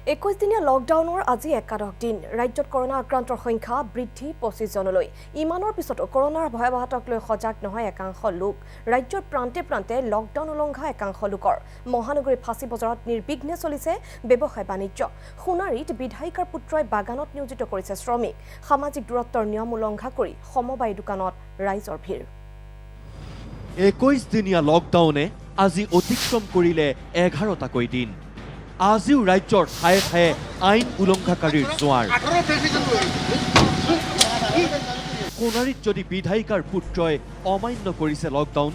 21 দিনীয়া লকডাউনৰ আজি একাদশ দিন। ৰাজ্যত কৰোণা আক্ৰান্তৰ সংখ্যা বৃদ্ধি 25 জনলৈ। ইমানৰ পিছতো কৰোণাৰ ভয়াৱহতাক লৈ সজাগ নহয় একাংশ লোক। ৰাজ্যৰ প্ৰান্তে প্ৰান্তে লকডাউন উলংঘা একাংশ লোকৰ। মহানগৰীৰ ফাঁচী বজাৰত নিৰ্বিঘ্নে চলিছে ব্যৱসায় বাণিজ্য। সোণাৰীত বিধায়িকাৰ পুত্ৰই বাগানত নিয়োজিত কৰিছে শ্ৰমিক। সামাজিক দূৰত্বৰ নিয়ম উলংঘা কৰি সমবায় দোকানত ৰাইজৰ ভিৰ। 21 দিনীয়া লকডাউনে আজি অতিক্ৰম কৰিলে 11টাকৈ দিন। আজিও ৰাজ্যৰ ঠায়ে ঠায়ে আইন উলংঘাকাৰীৰ জোৱাৰ। সোণাৰীত যদি বিধায়িকাৰ পুত্ৰই অমান্য কৰিছে লকডাউন,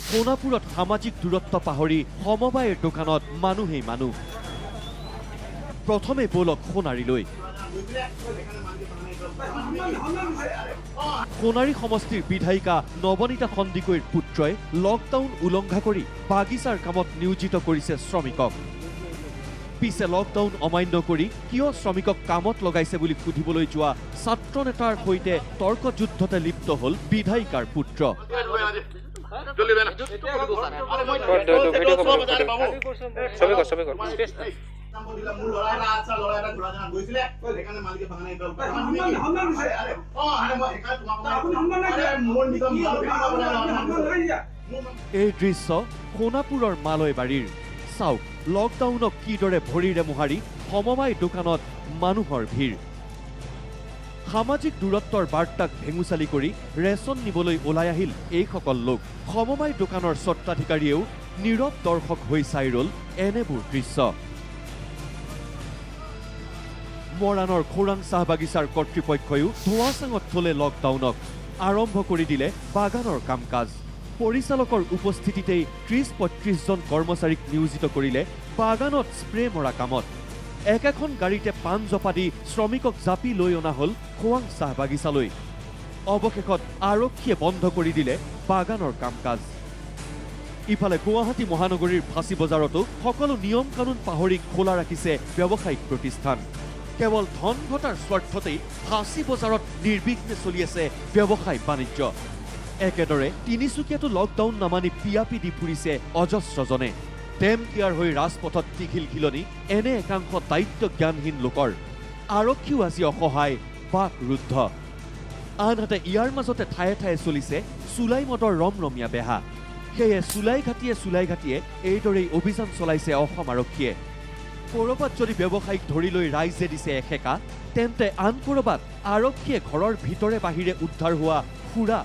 সোণাপুৰত সামাজিক দূৰত্ব পাহৰি সমবায়ৰ দোকানত মানুহেই মানুহ। প্ৰথমে ব'লক সোণাৰীলৈ। সোণাৰী সমষ্টিৰ বিধায়িকা নৱনীতা সন্দিকৈৰ পুত্ৰই লকডাউন উলংঘা কৰি বাগিচাৰ কামত নিয়োজিত কৰিছে শ্ৰমিকক। পিছে লকডাউন অমান্য কৰি কিয় শ্ৰমিকক কামত লগাইছে বুলি সুধিবলৈ যোৱা ছাত্ৰ নেতাৰ সৈতে তৰ্কযুদ্ধতে লিপ্ত হ'ল বিধায়িকাৰ পুত্ৰ। ভিডিঅ' ছবি কৰ, ছবি কৰ। মোৰ ল'ৰা এটা আচ্ছা, ল'ৰা এটা ঘোঁৰা জানাত গৈছিলে, সেইকাৰণে মালিকে বাগানে। অ, আৰে মই সেইকাৰণে তোমাক, মোৰ নিজৰ। এই দৃশ্য সোণাপুৰৰ মালয়বাৰীৰ। চাওক, লকডাউনক কিদৰে ভৰিৰে মোহাৰি সমবায় দোকানত মানুহৰ ভিৰ। সামাজিক দূৰত্বৰ বাৰ্তাক ভেঙুচালি কৰি ৰেচন নিবলৈ ওলাই আহিল এইসকল লোক। সমবায় দোকানৰ স্বত্বাধিকাৰীয়েও নীৰৱ দৰ্শক হৈ চাই ৰ'ল এনেবোৰ দৃশ্য। মৰাণৰ খোৰাং চাহ বাগিচাৰ কৰ্তৃপক্ষইও ধোঁৱাচাঙত থলে লকডাউনক। আৰম্ভ কৰি দিলে বাগানৰ কাম কাজ। পৰিচালকৰ উপস্থিতিতেই 30-35জন কৰ্মচাৰীক নিয়োজিত কৰিলে বাগানত স্প্ৰে মৰা কামত। একেখন গাড়ীতে পাণ জপা দি শ্ৰমিকক জাপি লৈ অনা হ'ল খোৱাং চাহ বাগিচালৈ। অৱশেষত আৰক্ষীয়ে বন্ধ কৰি দিলে বাগানৰ কাম কাজ। ইফালে গুৱাহাটী মহানগৰীৰ ফাঁচী বজাৰতো সকলো নিয়ম কানুন পাহৰি খোলা ৰাখিছে ব্যৱসায়িক প্ৰতিষ্ঠান। কেৱল ধন ঘটাৰ স্বাৰ্থতেই ফাঁচী বজাৰত নিৰ্বিঘ্নে চলি আছে ব্যৱসায় বাণিজ্য। একেদৰে তিনিচুকীয়াতো লকডাউন নামানি পিয়াপি দি ফুৰিছে অজস্ৰজনে। ডেম কেয়াৰ হৈ ৰাজপথত টিঘিল ঘিলনি এনে একাংশ দায়িত্ব জ্ঞানহীন লোকৰ। আৰক্ষীও আজি অসহায়, বাক ৰুদ্ধ। আনহাতে ইয়াৰ মাজতে ঠায়ে ঠায়ে চলিছে চুলাই মদৰ ৰমৰমীয়া বেহা। সেয়ে চুলাই ঘাটিয়ে চুলাই ঘাটিয়ে এইদৰেই অভিযান চলাইছে অসম আৰক্ষীয়ে। ক'ৰবাত যদি ব্যৱসায়ীক ধৰি লৈ ৰাইজে দিছে এসেকা, তেন্তে আন ক'ৰবাত আৰক্ষীয়ে ঘৰৰ ভিতৰে বাহিৰে উদ্ধাৰ হোৱা সুৰা